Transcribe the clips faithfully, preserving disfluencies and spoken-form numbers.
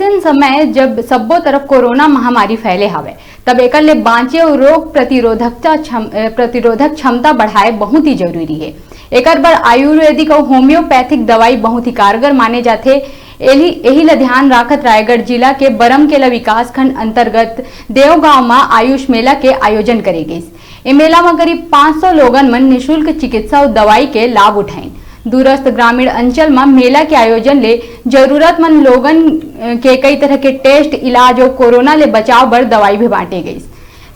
अइसन समय जब सब्बो तरफ कोरोना महामारी फैले हवय, तब एकर ले बांचे अउ रोग प्रतिरोधकता क्षम-, अ, प्रतिरोधक क्षमता बढ़ाए बहुत ही जरूरी हे। एकर बर आयुर्वेदिक अउ होम्योपैथिक दवाई बहुत ही कारगर माने जाथे। एली-, एही ल ध्यान राखत रायगढ़ जिला के बरमकेला विकासखंड अंतर्गत देवगांव म आयुष मेला के आयोजन करे गइस। ए मेला म करीब पाँच सौ लोगन मन निशुल्क चिकित्सा अउ दवाई के लाभ उठाइन। दूरस्थ ग्रामीण अंचल म मेला के आयोजन ले जरूरतमंद लोगन, अ, के कई तरह के टेस्ट, इलाज अउ कोरोना ले बचाव बर दवाई भी बांटे गइस,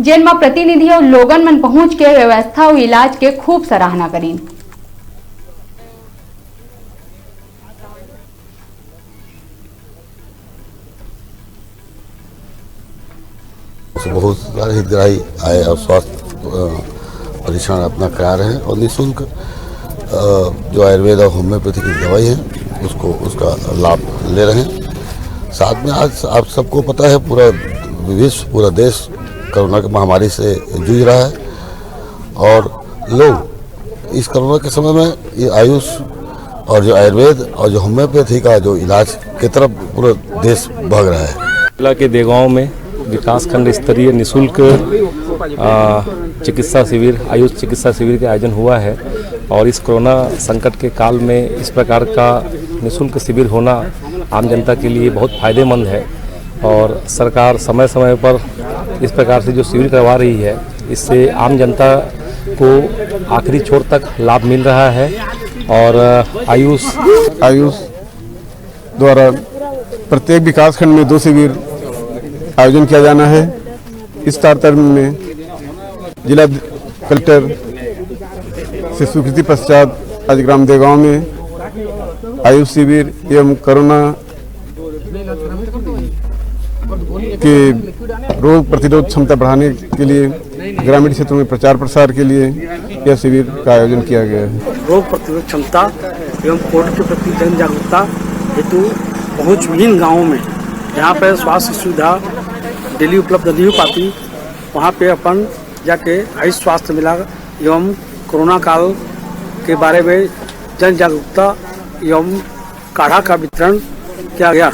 जेन म प्रतिनिधि अउ लोगन मन पहुंच के व्यवस्था अउ इलाज के खूब सराहना करिन। बहुत सारे हितग्राही आए और स्वास्थ्य, अ, परीक्षण अपना करा रहे हैं और निःशुल्क, अ, जो आयुर्वेद और होम्योपैथी की दवाई है, उसको, उसका लाभ ले रहे हैं। साथ में आज आप सबको पता है, पूरा विश्व, पूरा देश कोरोना की महामारी से जूझ रहा है और लोग इस कोरोना के समय में ये आयुष और जो आयुर्वेद और जो होम्योपैथी का जो इलाज की तरफ पूरा देश भाग रहा है। जिला के देगांव में विकासखंड स्तरीय निशुल्क, अ, चिकित्सा शिविर, आयुष चिकित्सा शिविर का आयोजन हुआ है और इस कोरोना संकट के काल में इस प्रकार का निशुल्क शिविर होना आम जनता के लिए बहुत फायदेमंद है और सरकार समय-समय पर इस प्रकार से जो शिविर करवा रही है, इससे आम जनता को आखिरी छोर तक लाभ मिल रहा है और आयुष आयुष द्वारा प्रत्येक विकासखंड में दो शिविर आयोजन किया जाना है। इस तारतम्य में जिला कलेक्टर से स्वीकृति पश्चात आज ग्राम देगांव में आयुष शिविर एवं कोरोना के रोग प्रतिरोध क्षमता बढ़ाने के लिए ग्रामीण क्षेत्रों में प्रचार प्रसार के लिए यह शिविर का आयोजन किया गया है। रोग प्रतिरोधक क्षमता एवं कोविड के प्रति जन जागरूकता हेतु पहुंच विभिन्न गांवों में, जहां पर स्वास्थ्य सुविधा डेली उपलब्ध नहीं हो पाती, वहां पे अपन जाके आयुष स्वास्थ्य मेला एवं कोरोना काल के बारे में जन जागरूकता एवं काढ़ा का वितरण किया गया।